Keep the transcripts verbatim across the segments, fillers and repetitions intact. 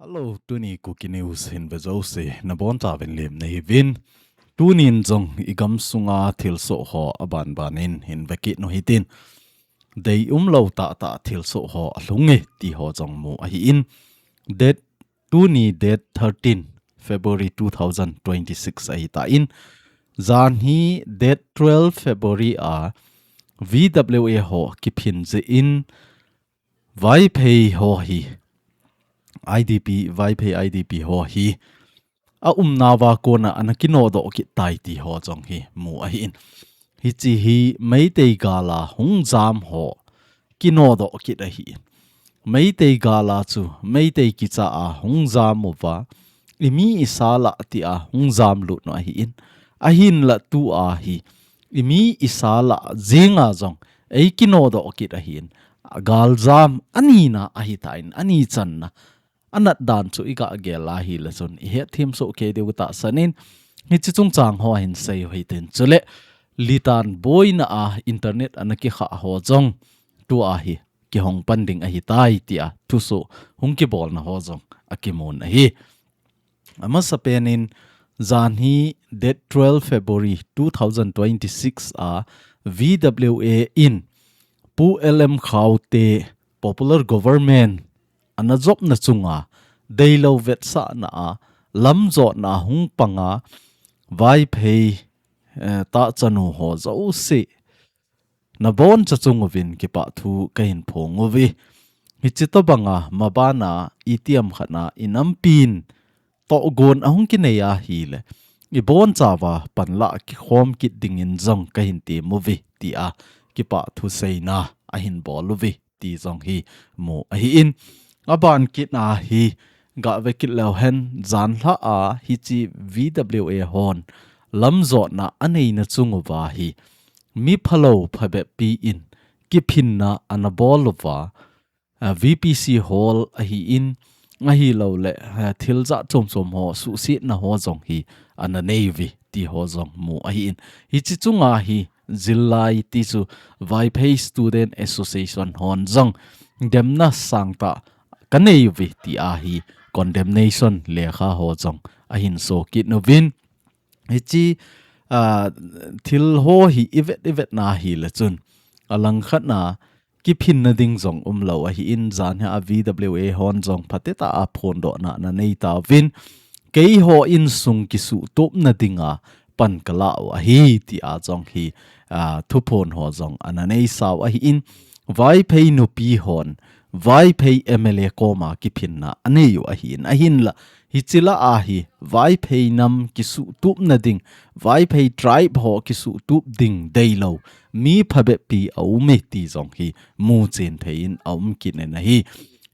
Hello, tuni Kuki News hin vejouse nabonchauvin lemna hiuvin. Tunin jong igam sunga thilsoh ho abanbanin hin vekit u hitin. Deium lou tahtah thilsoh ho alhunge ti ho jong mu ahin. Date tuni date thirteen February two thousand twenty-six ahitan. Janhi date twelve February a V W A ho kiphin jeh in Vaiphei ho hi, I D P, Vaiphei I D P ho hi, aumnauva kona ana kinodoh kit tai ti ho jong hi mu ahin. Hiche hi Meitei gala hung jam ho kinodoh kit ahin. Meitei gala chu Meitei kicha a hung jam uva, imi isa lah tia hung jam lut u ahin. Ahinla tua hi, imi isa lah jenga jong eikinodoh kit ahin. Galjam anina ahitan, ani channa anat dan chu iga gel a hile chun ihet thim soh kei diu tahsan in, hiche chungchang ho hin sei u hitin, chule litan boina a internet ana kikha ho jong tua hi kihong pan ding ahitai tia thusoh hung kibolna ho jong akimun ahi. Amasapen in janhi date twelve February two thousand twenty-six a V W A in Pu L M Khaute popular government ana jopna chunga deilou vetsahna a lamjotna hung panga Vaiphei, eh, tahchanu ho jouse naboncha chung uvin kipah thu kahin phong uve. Hiche tobanga mabana itiham khatna inampin tohgon ahung kinei ahile, ibonchauva panla kikhom kit dingin jong kahin tem uve tia kipah thu seina ahin bol uve ti jong hi mu ahin. Aban kit a hi gave kit leu hen, janhi a hiche V W A hon lamjotna aneina chung uva hi mi phalou phabep pi in kiphinna ana bol uva, a, V P C hall ahin, ahilouleh, a, thil jat chom chom ho suhsetna ho jong hi ana nei uve ti ho jong mu ahin. Hiche chunga hi jillai ti chu Vaiphei Student Association hon jong demna sangtah kanei uve tia hi condemnation lekha ho jong ahin so kit uvin. Hiche, a, thil ho hi ivet ivet na hile chun, alang khatna kiphinna ding jong umlou ahin, janhi a V W A hon jong phatecha a phondohna ana nei tauvin, keiho insung kisuhtupna dinga pan kalah u ahi tia jong hi, a, thuphon ho jong ana nei sau ahin, Vaiphei nupi hon Vaiphei M L A koma kiphinna anei u ahin, ahinla hiche lah a hi Vaiphei nam kisuhtupna ding, Vaiphei tribe ho kisuhtup ding deilou mi phabep pi aume ti jong hi muchen thei in aum kit in ahi.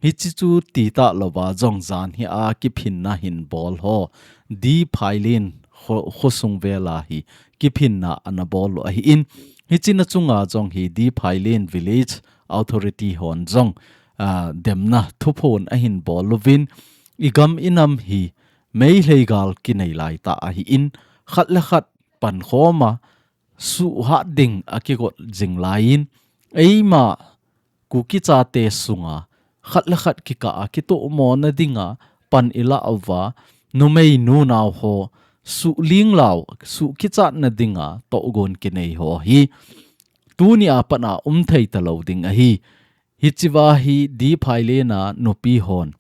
Hiche chu tita louva jong janhi a kiphinna hin bol ho D Phailen kho, khosung vela hi kiphinna ana bol u ahin, hiche na chunga jong hi D Phailen Village Authority hon jong, a, demna thuphon ahin bol uvin, igam inam hi Meitei gal kinei laitah ahin, khat le khat pankhoma suhhat ding akigot jing laiyin, eima Kuki chate sunga khat le khat kikah a kitohmona dinga pan ilah uva, numei nunao ho suhling lau, suhkichatna dinga tohgon kinei ho hi tunia pat a um thei talou ding ahi. Hichea hi D Phailen a nupi hon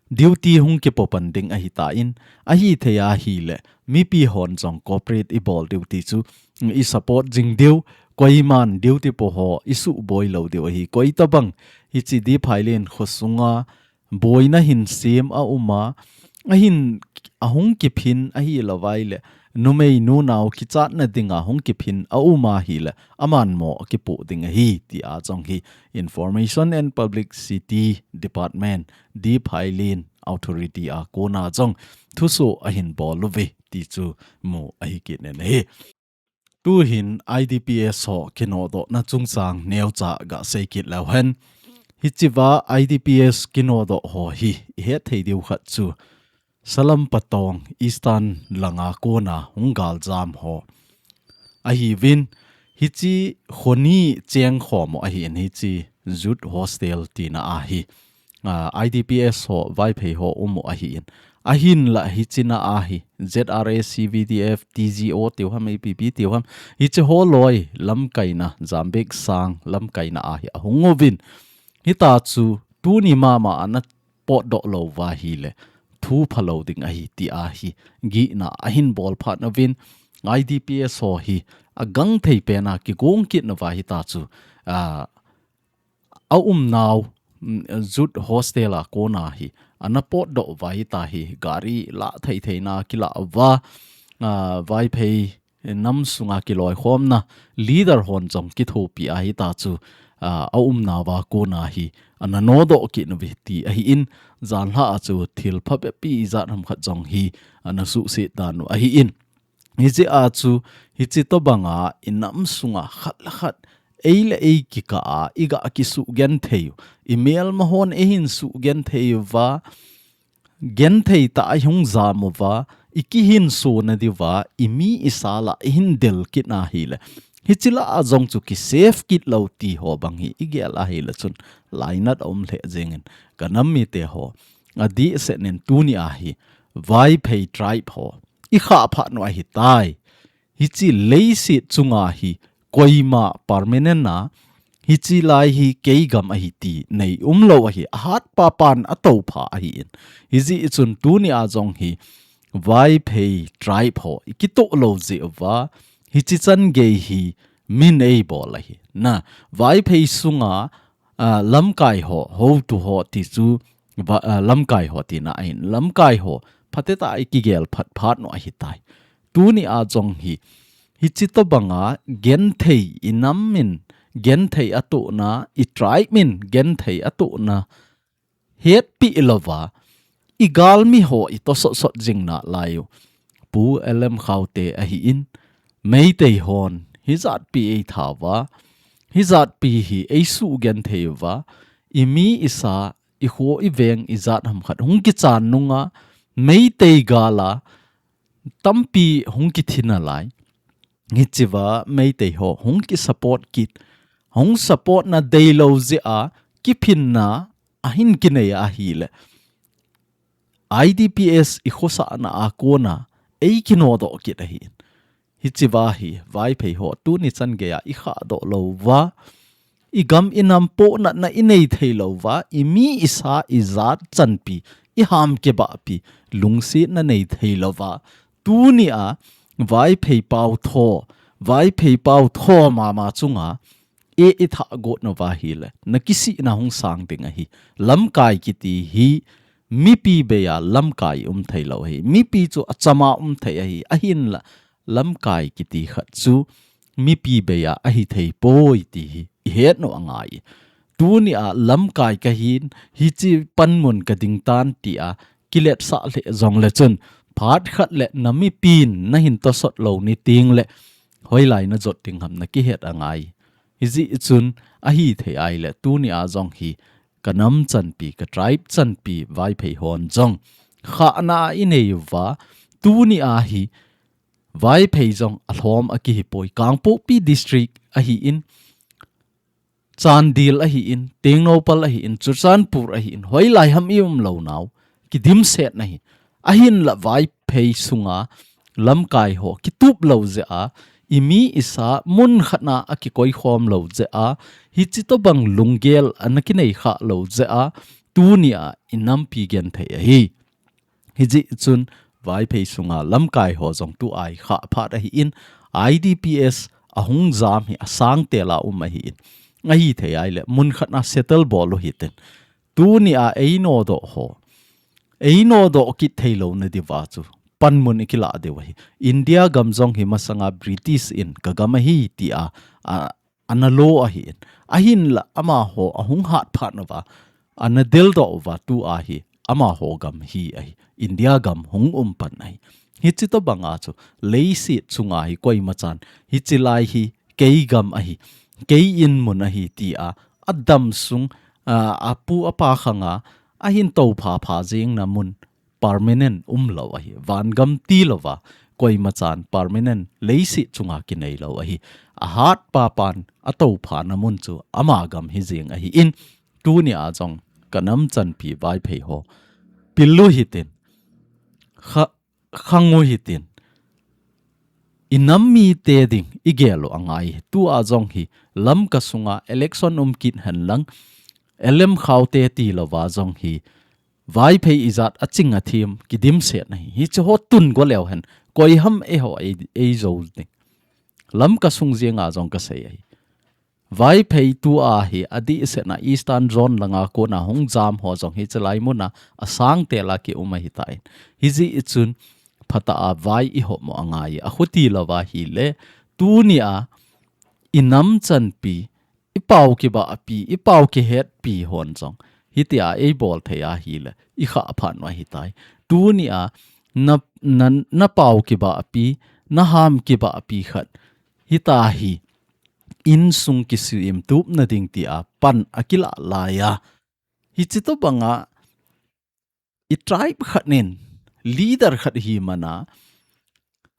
duty hung kipopan ding ahitan, ahithei ahile mipi hon jong cooperate ibol diu ti chu isupport jing diu, koiman duty po ho isuhboi lou diu ahi. Koitabang hiche D Phailen khosunga boina hin sem auma, ahin ahung kiphin ahilouva ahile numei nunao kichatna dinga hung kiphin auma ahile aman mo akipoh ding ahi tia jong hi Information and Publicity Department, D Phailen Authority a kona jong thuso ahin bol uve ti chu mu ahi kit in ahi. Tuhin I D P S ho kinodohna chungchang neocha gasei kit leu hen. Hichea I D P S kinodoh ho hi ihet thei diu khat chu Salam Patong Eastern langa kona hung galjam ho ahiuvin, Hichi khoni cheng khomo ahi in hichi youth hostel tina ahi. Ah, I D P S ho, Vaiphei ho umo ahi in. Ahin la hichina ahi. Z R A, C V D F, T G O, tiu ham, A P P, tiu ham. Hichi ho loi, lamkaina, Zambek sang, lamkaina ahi. Ahung uvin. Hita chu, tuni mama ana potdoh lou va hi le, thu pha lou ding ahi ti ahi. Gihna ahin bol phat nauvin, I D P S ho hi, a gang thei pena kigong kit na va hita chu, a, a um nau, mm, youth hostel a kona hi, ana potdoh va hita hi, gari la thei thei na kila va, a, Vaiphei nam sunga kiloikhomna leader hon jong kithopi a hita chu, a, a umna va kona hi ana nodoh kit nauve ti ahi in, janhi a chu thil phabep pi ijat ham khat jong hi ana suhset dan u ahi in. Hichi a chu, hichi tobanga i nam sunga khat le khat, ei le ei kikah a, i ga kisuh genthei u, i melma hon eihin suh genthei uva, genthei tah a i hung jam uva, i kihinso na diuva, i mi i sa la, i hin del kit na hi le. Hichi la a jong chu ki save kit lou ti ho bang hi, i gel a hi le chun, lainat a um lheh jeng in, ka nam mite ho. A dih set nin tuni a hi, Vaiphei tribe ho. I khah phat nu ahi tai. Hichi leiset chunga hi koima permanent a, hichi lai hi kei gam ahi ti nei um lou ahi, a hat pa pan a to pha ahi in. Hijeh chun tuni a jong hi Vaiphei tribe ho i kitoh lou jeh uva, hichi chan gei hi min ei bol ahi. Na, Vaiphei sunga, a, lamkai ho, hotu ho ti chu, va, a, lamkai ho tina ahin, lamkai ho, phatea i kigel phat phat nu ahi tai. Tuni a jong hi, hichi tobanga genthei i nam min, genthei a tohna, i tribe min, genthei a tohna, hetpi louva, i galmi ho i to sot sot jing nalai u. Pu L M Khaute ahi in, Meitei hon, hijat pi ei tha uva, hijat pi hi ei suh genthei uva, i mi i sa, i kho i veng ijat ham khat hung kichan nunga, Meitei gal a, tampi hung kithi nalai. Hichi va Meitei ho hung ki support kit. Hung support na deilou jeh a kiphinna ahin kinei ahi le. I D P S i khosahna a kona ei kinodoh kit ahi. Hichi va hi Vaiphei ho tuni chan gei a i khah doh lou va. I gam i nam pohnatna i nei thei lou va, i mi i sa i jat chanpi, i ham kibahpi, lungsetna nei thei lou va. Tuni a, Vaiphei pau tho, Vaiphei pau tho mama chunga, e i thah got na va hi le, na kisihna hung sang ding ahi. Lamkai kiti hi, mipi bei a lamkai um thei lou ahi. Mipi chu a chama um thei ahi. Ahin la, lamkai kiti khat chu mipi bei a ahi thei poi ti hi i het nu angai. Tuni a lamkai ka hin hichi panmun ka ding tan ti a kiletsah lheh jong le chun phat khat le na mipin na hin tosot lou ni ting le hoilai na jot ding ham na kihet angai. Hijeh chun ahi thei ai le tuni a jong hi ka nam chanpi, ka tribe chanpi Vaiphei hon jong khahna i nei uva tuni a hi Vaiphei jong a lhom a kihi poi. Kangpokpi district ahi in, Chandel ahi in, Tengnoupal ahi in, Churachandpur ahi in, hoilai ham i um lou nau, kidimset na hi. Ahin la Vaiphei sunga, lamkai ho, kitup lou jeh a, i mi i sa, mun khat na a kikoi khom lou jeh a, hichi tobang lunggel a na kinei khah lou jeh a, tuni a i nampi genthei ahi. Hijeh chun Vaiphei sunga lamkai ho jong tu a i khah phat ahi in, I D P S a hung jam hi a sang tel a um ahi in. Ahi thei ai le, mun khat na settle bol u hitin. Tuni a ei nodoh ho. Ei nodoh kit thei lou na diuva chu. Panmun i kilah diu ahi. India gam jong hi masanga British in ka gam ahi ti a, a, ana lo ahi in. Ahin la amaho a hung hat phat na va. Ana del doh uva tu a hi. Amaho gam hi ahi. India gam hung um pan ahi. Hichi tobang a chu. Leiset chunga hi koima chan. Hichi lai hi kei gam ahi. Kei in mun ahi ti a. A dam sung, a, a pu a pa khang a. Ahin to pha pha jing na mun. Permanent um lou ahi. Van gam ti lou va. koima chan permanent leiset chunga kinei lou ahi. Ahat papan atoupha na mun chu ama gam hi jing ahi in, tuni a jong ka nam chanpi Vaiphei ho pillu hitin, kha, khangu hitin, i nam mite ding i gel u angai. Tua jong hi Lamka sunga election um kit hen lang, L M Khaute ti louva jong hi Vaiphei ijat aching athim kidimset na hi. Hiche ho tun go leu hen, koi ham eiho ei, ei jou ding. Lamka sung jenga jong ka sei ahi. Vaiphei tua hi adihsetna Eastern Zone langa kona hung jam ho jong hiche lai muna asang tela ki um ahitan. Hijeh chun phatah a vai i hom u angai. Akhuti louva hile, tuni a i nam chanpi, i pau kibahpi, i pau kihetpi hon jong hitia ei bol thei ahile, i khah phat u ahitai. Tuni a na, na, na pau kibahpi, na ham kibahpi khat hita hi insung kisuimtupna ding tia pan akilah laiya, hiche tobanga i tribe khat nin leader khat hi mana,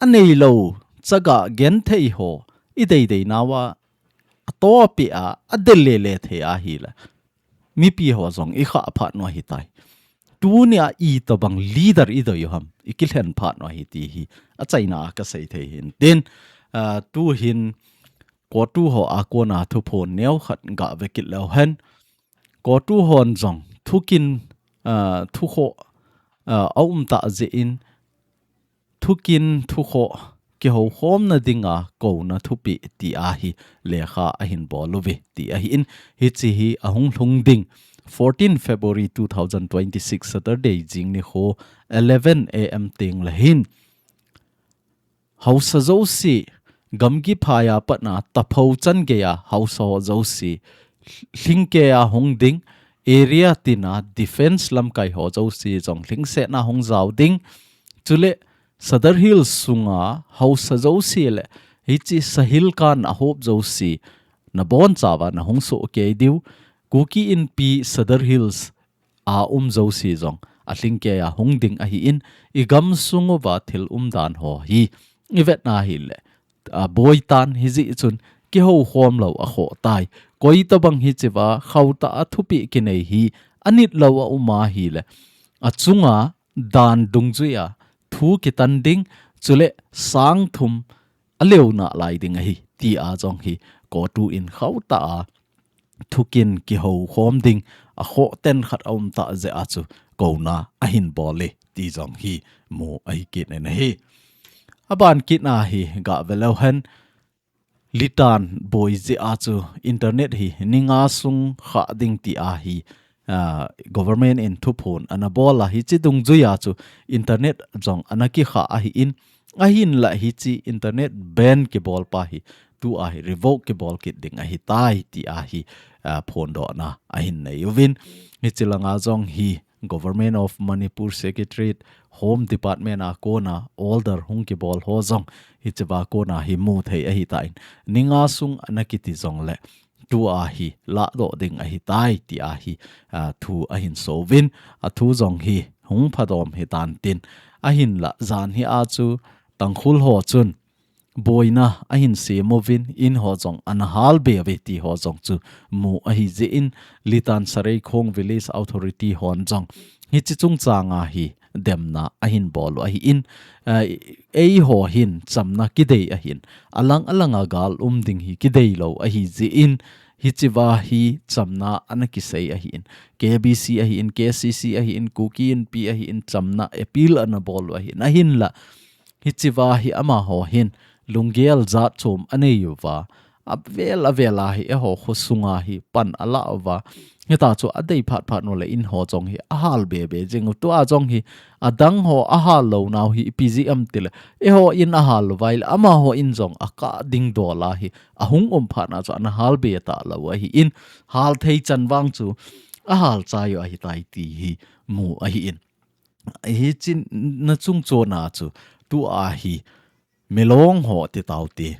anei lou chaga genthei ho i deidei nauva atopi a, adel lele thei ahile, mipi ho jong i khah phat u ahitai. Tuni a itobang leader i dei u ham, i kilhen phat u ahi ti hi achaina a ka sei thei hin tin, ah, tu hin COTU ho a kona thuphon neo khat ga ve kit leu hen. COTU hon jong thukin, ah, thukhoh, ah, aum tah jeh in, thukin thukhoh kihoukhomna dinga kouna thupeh tia hi lekha ahin bol uve ti ahi in, hiche hi ahung lhung ding fourteen February two thousand twenty-six Saturday jing nikho eleven A M teng le hin haosa jouse, gamgi phaiya patna taphou chan geiya haosa ho jouse, lhingkeiya hung ding, area tina defense lamkai ho jouse jong lhingsetna hung jao ding. Chule Sadar Hills sunga haosa jouse le hiche Sahil kan a hop jouse, na bonchauva na hung sohkei diu. Kuki Inpi Sadar Hills a um jouse jong alhingkeiya hung ding ahi in, i gamsung uva thil umdan ho hi i vetna hile, aboi tan, hijeh chun kihoukhom lou akhoh tai. Koi tobang hichea khauh tah a thupeh kinei hi anit lou aum ahile, achunga dan dungjuiya thu kitan ding, chule sang thum aleuna lai ding ahi, tia jong hi COTU in khauh tah a thukin kihoukhom ding, akhoh ten khat aum tah jeh a chu kouna ahin bol e ti jong hi mu ahi kit in ahi. Aban kit na hi ga ve leu hen, Litan boi jeh a chu internet hi ni nga sung khah ding tia hi, ah, government in thuphon ana bol a, hiche dungjuiya chu internet jong ana kikhah ahi in, ahinla hiche internet ban kibol pa hi tua hi revoke kibol kit ding ahitai tia hi, ah, phondohna ahin nei uvin. Hiche langa jong hi Government of Manipur Secretariat, Home Department a kona order hung kibol ho jong hichea kona hi mu thei ahitan, ni nga sung ana kiti jongle tua hi ladoh ding ahitai tia hi, ah, thu ahin souvin, athu jong hi hung phadom hitan tin, ahinla jan hi a chu Tangkhul ho chun boina ahin sem uvin, in ho jong ana halbe uve ti ho jong chu mu ahi jeh in, Litan Sareikhong Village Authority hon jong hiche chungchanga hi demna ahin bol u ahi in, ah, eiho hin chamna kidei ahin, alang alanga gal um ding hi kidei lou ahi jeh in, hichea hi chamna ana kisei ahi in, K B C ahi in, K C C ahi in, Kuki Inpi ahi in, chamna appeal ana bol u ahi in, ahinla hichea hi amaho hin lunggel jatchom anei uva, avel avel a hi eiho khosunga hi pan ala uva, hita chu adei phat phat u le in ho jong hi ahal bebe jing u, tua jong hi adang ho ahal lou nau hi ipi jeh ham tile, eiho in ahal lou uva ahile amaho in jong akah ding dol a hi ahung um phat na chu ana halbe talou ahi in, hal thei chan vang chu ahal chai u ahitai ti hi mu ahi in. Hiche na chungchona chu tua hi Milong ho ti taute,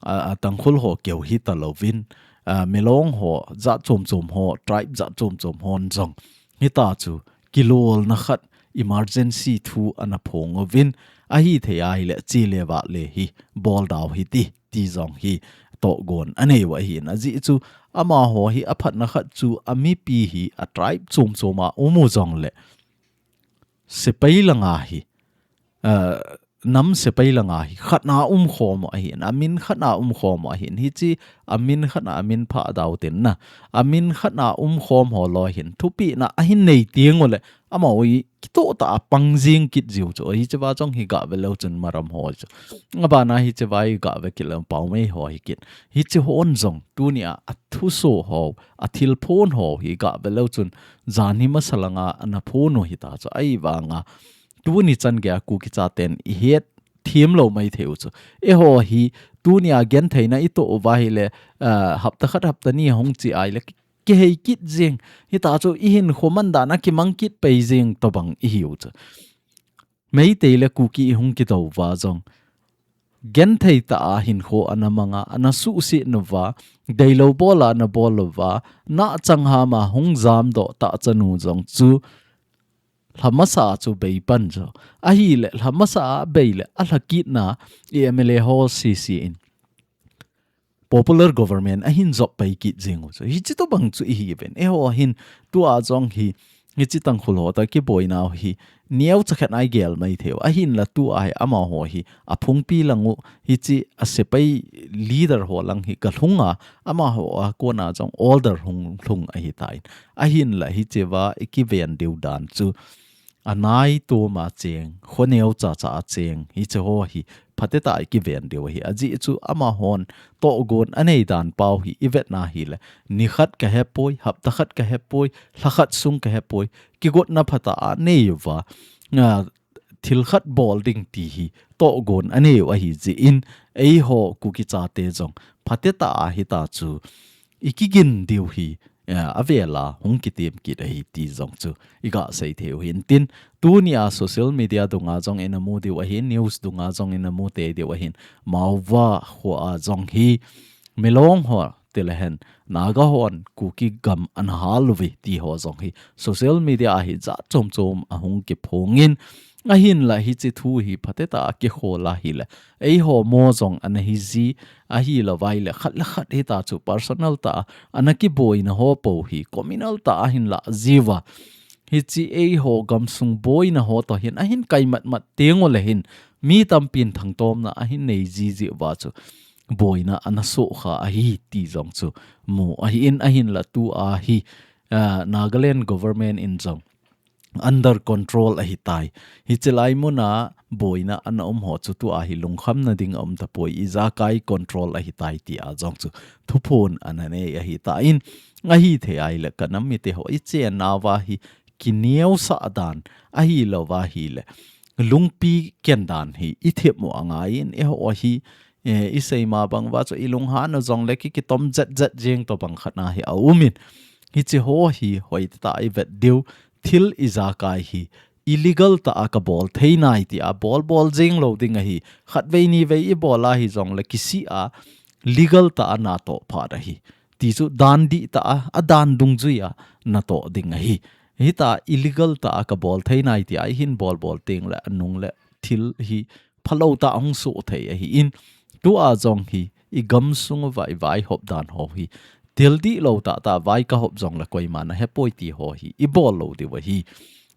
a, a Tangkhul ho keu hita louvin, a, Milong ho jat chom chom ho, tribe jat chom chom hon jong hita chu kilolna khat emergency thu ana phong uvin, Ahithei ahile chele vale hi bol dau hite ti jong hi tohgon anei u ahin, ajeh chu amaho hi aphatna khat chu amipi hi a tribe chom chom a um u jongle sepai langa hi, ah, nam sepai langa hi khatna umkhom u ahin, amin khatna umkhom u ahin, hiche amin khatna amin phah dau tin na, amin khatna umkhom ho loi hin thupina ahin nei teng ule, amaho hi kitoh tah a pang jing kit jiu chu, hiche va jong hi gah ve leu chun Maram ho chu, abana hiche va hi gah ve kit leu Paomei ho hi kit, hiche hon jong tunia athuso ho, athilphon ho hi gah ve leu chun janhi masa langa ana phon u hita chu, ahivanga tuni chan geiya Kuki chaten ihet thiem lou maithei u chu. Eiho hi tunia gentheina itoh uva ahile, ah, hapta khat hapta ni ahung che ahile ki-, kihei kit jing. Hita chu ihinkho man dan a kimang kit pei jing tobang ihiu chu. Meitei le Kuki ihung kidou uva jong genthei tah a hinkho ana mang a, ana suhset nauva, deilou bol a ana bol uva, nachang ham a hung jamdoh tah chanu jong chu lhamasa chu bei pan chu. Ahile lhamasa a bei le alhakitna i M L A ho sese in popular government ahin jop pai kit jing u chu. Hiche tobang chu ihiuvin. Eiho hin tua jong hi, hiche Tangkhul ho toh kiboina u hi neocha khat a igel maithei u. Ahinla tua hi amaho hi aphungpi lang u, hiche asepai leader ho lang hi galhung a, amaho a kona jong order hung lhung ahitan. Ahinla hiche va ikiven diu dan chu anai toma cheng, kho neocha cha a cheng, hiche ho hi phatecha a ikiven diu ahi. Ajeh chu amahon tohgon anei dan pau hi ivet na hile, nikhat kahepoi, hapta khat kahepoi, lhakhat sung kahepoi, kigotna phatah a nei uva, ah, thil khat bol ding ti hi tohgon anei u ahi jeh in, eiho Kuki chate jong phatecha a hita chu ikigin diu hi, eh, avela hung kitem kit ahi ti jong chu iga sei thei u hin tin, tunia social media dunga jong ina mu diu ahin, news dunga jong ina mu tei diu ahin, Maova khoa jong hi Milong ho tilehen Naga hon Kuki gam ana hal uve ti ho jong hi social media a hi jat chom chom ahung kiphongin, ahinla hiche thu hi phatecha a kikhol a hile, eiho mo jong ana hi ji, ahilouva ahile khat le khat hita chu personal tah a ana kiboina ho po hi communal tah a ahin lah jiuva, hiche eiho gamsung boina ho toh hin ahin kai mat mat teng ule hin mi tampin thangtomna ahin nei ji jiuva chu boina ana soh kha ahi ti jong chu mu ahin, ahinla tua hi, ah, Nagaland government in jong under control ahitai. Hiche lai muna boina ana um ho chu tua hi lungkhamna ding aum tapoi, ijakai control ahitai tia jong chu thuphon ana nei ahitan, ahithei ahile ka nam mite ho ichen nauva hi kineosah dan, ahilouva ahile lungpi ken dan hi ithem u angaiyin, eiho hi, eh, isei ma bang uva chu ilunghan u jongle ki, kitom jet jet jeng tobang khat na hi aumin. Hiche ho hi hoitah a ivet diu, thil ijakai hi illegal tah a kabol thei nai tia bol bol jeng lou ding ahi. Khatvei nivei ibol a hi jongle kisih a legal tah a natoh phat ahi. Ti chu dan dihtah a, adan dungjuia natoh ding ahi. Hita illegal tah a kabol thei nai tia ihin bol bol tengle anungle thil hi phalou tah a hung soh thei ahin, tua jong hi igamsung uva ivaihop dan ho hi thil dihlou tah tah a vai kahop jongle koiman ahepoi ti ho hi ibol lou diu ahi.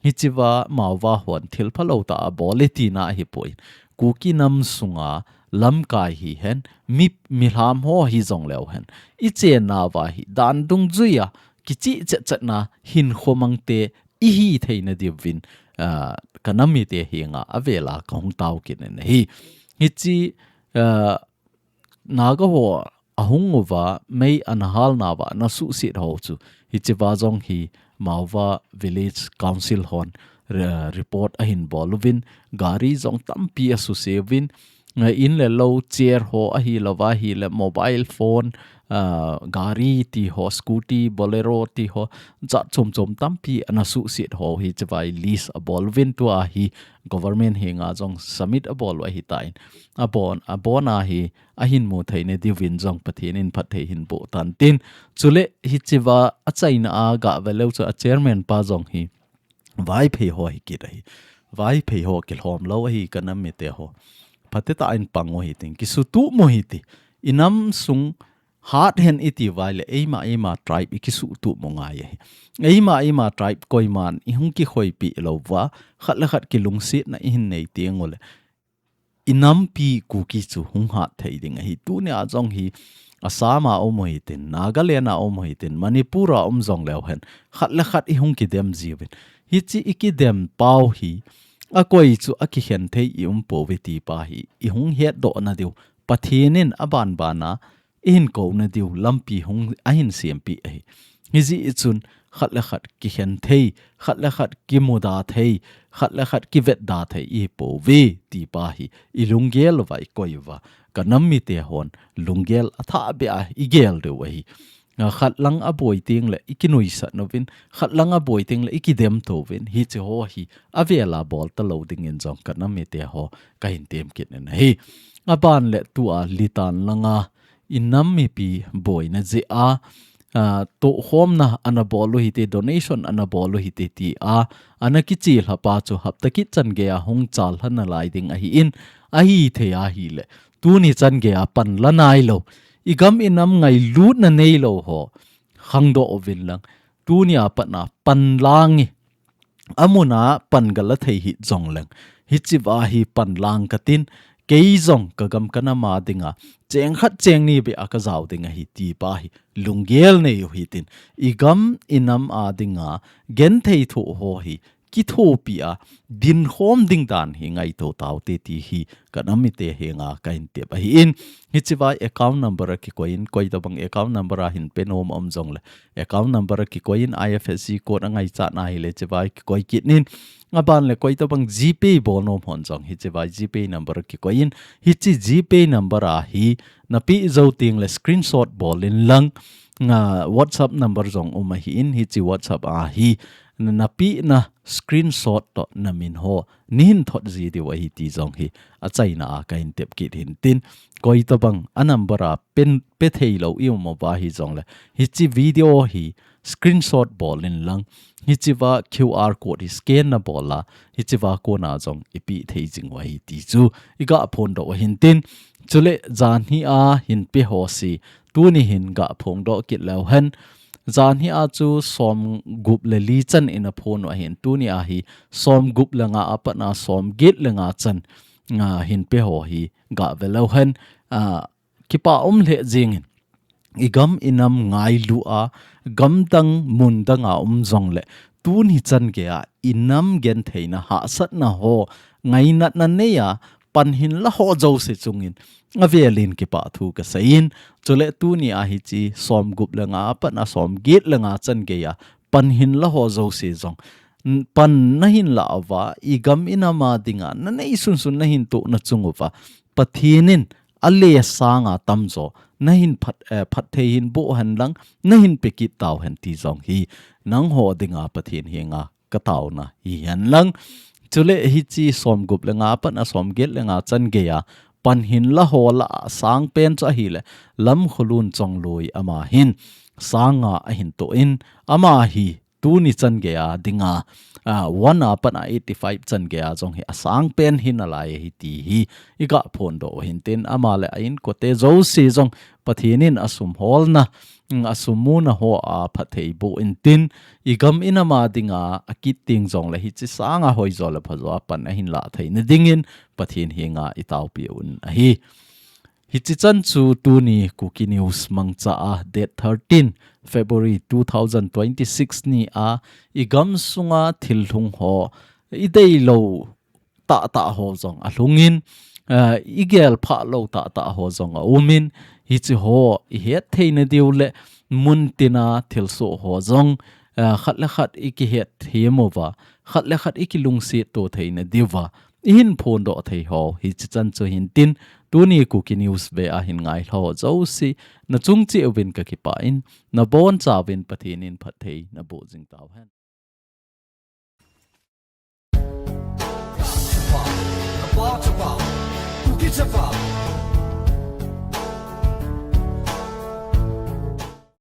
Hichea Maova hon thil phalou tah a bol e tina ahipoi. Kuki nam sunga lamkai hihen, mi, milham ho hijongleu hen, ichenna uva hi dan dungjuia kichih chetchetna hinkho mangte ihi theina diuvin, ah, ka nam mite henga avela kahung tao kit in ahi. Hiche, ah, Naga ho ahung uva, mei ana halna uva, ana suhset ho chu, hichea jong hi Maova Village Council hon re-, report ahin bol uvin, gari jong tampi asuse uvin, eh, in le lou, chair ho ahilouva ahile, mobile phone, ah, gari ti ho, scooty, Bolero ti ho, jat chom chom tampi ana suhset ho hichea hi list abol uvin, tua hi government henga jong submit abol u ahitan. Abon, abona hi ahin mu theina diuvin jong Pathen in phatthei hin boh tan tin. Chule hichea achaina a gah ve leu chu a chairman pa jong hi Vaiphei ho hi kit ahi. Vaiphei ho kilhom lou ahi ka nam mite ho. Phatecha in pang u hitin, kisutup u hite. I nam sung hat hen iti uva ahile, eima, eima tribe i kisutup u ngai ahi. Eima, eima tribe koiman i hung kikhoipeh lou uva, khat le khat kilungsetna i hin nei teng ule, i nampi Kuki chu hung hat thei ding ahi. Tunia jong hi Assam a um u hitin, Nagaland a um u hitin, Manipur a um jong leu hen, khat le khat i hung kidem jiuvin. Hiche i kidem pau hi, akoi chu akikhen thei i um pouve ti pa hi i hung hetdoh na diu, Pathen in aban bana i hin kou na diu lampi hung a hin sempeh ahi. Hijeh chun khat le khat kikhen thei, khat le khat kimuda thei, khat le khat kivetda thei i hi pouve ti pa hi i lunggel uva i koi uva, ka nam mite hon lunggel athah beh a i gel diu ahi. Nga khat lang aboi teng le i kinuisat uvin, khat lang aboi teng le i kidem tou uvin, hiche ho hi avel a bol talou dingin jong ka nam mite ho ka hin tem kit in ahi. Aban le tua Litan langa i nam mipi boina jeh a, a, tohkhomna ana bol u hite, donation ana bol u hite ti a, ana kichilha pa chu hapta kit chan gei a hung chal lha nalai ding ahin, ahithei ahile, tuni chan gei a pan la nailou, i gam i nam ngailutna neilou ho, khangdoh uvin lang, tunia pat a pan lang i, amun a pan gala thei hih jong leng, hiche va hi pan lang katin, kei jong ka gam ka nam a dinga, cheng khat cheng ni beh a ka jao ding ahi ti pa hi, lunggel nei u hitin, i gam i nam a dinga, genthei thoh ho hi, kithopi a, dinkhom ding dan hi ngaito taute ti hi, ka nam mite henga ka hin tep ahin, hiche va account number a kikoi in, koi tabang account number a hin pe nom um jong le, account number a kikoi in, I F S C code angaichat na hile hiche va kikoi kit in, aban le koi tabang GPay bol nom hon jong, hiche va GPay number a kikoi in, hiche GPay number a hi, na pe jou teng le screenshot bol in lang, nga WhatsApp number jong um ahin, hiche WhatsApp a hi, na, na pehna screenshot toh na min ho, nei hin thot ji diu ahi ti jong hi, achaina a ka hin tep kit hintin, koi tabang a number a pen, pe thei lou i um uva hi jong le, hiche video hi screenshot bol in lang, hiche va QR code hi scan na bol a, hiche va kona jong i pe thei jing u ahi ti chu, i ga phondoh u hintin, chule janhi a hin pe ho si, tuni hin ga phongdoh kit leu hen, janhi a chu som gup le li chan in a phon u ahin, tuni a hi som gup le nga a pat a som get le nga chan, a, hin pe ho hi ga ve leu hen, a, kipa um lheh jingin, i gam i nam ngailu a, gam dang mun dang a um jong le, tuni chan gei a, i nam gentheina hahsatna ho, ngainatna nei a, pan hin la ho jouse chungin, avel in kipa thu ka seiyin, chule tuni a hiche som gup le nga a pat a som get le nga chan gei a, pan hin la ho jouse jong, n-, pan na hin la uva, i gam i nam a dinga, na nei sunsun na hin toh na chung uva, Pathen in, ale sanga tamjo, na hin phat, eh, phatthei hin boh hen lang, na hin pe kit tau hen ti jong hi, nangho dinga Pathen henga ka taona hi hen lang. Chule hiche som gup le nga a pat a som get le nga chan gei a, pan hin la ho lah a sang pen chu ahile, Lamkholun Chongloi ama hin, sang nga a hin toh in, ama hi, tuni chan gei a dinga, a, one a pat a eighty five chan gei a jong hi a sang pen hi nalai ahi ti hi, i ga phondoh u hintin, ama le a inkote jouse jong Pathen in a sum holna, mm, a sum muna ho a phatthei boh intin, i gam i nam a dinga, a kit teng jong le hiche sanga hoijo le phajo a pan a hin la thei na dingin, Pathen henga i taopi un ahi. Hiche chan chu tuni Kuki News mangcha a date thirteen February two thousand twenty-six ni a i gam sunga thil lhung ho i dei lou tah tah ho jong a lhungin, eh, i gel phah lou tah tah ho jong a umin hiche ho i het thei na diu le mun tina thilsoh ho jong, eh, khat le khat i kihet thei mo va, khat le khat i kilungset to thei na diu va, i hin phondoh thei ho, hiche chan chu hintin, tuni Kuki News ve a hin ngai ho jouse, na chung cheh uvin ka kipah in, na boncha uvin Pathen in phatthei na boh jing tau hen. Kuki Chapao.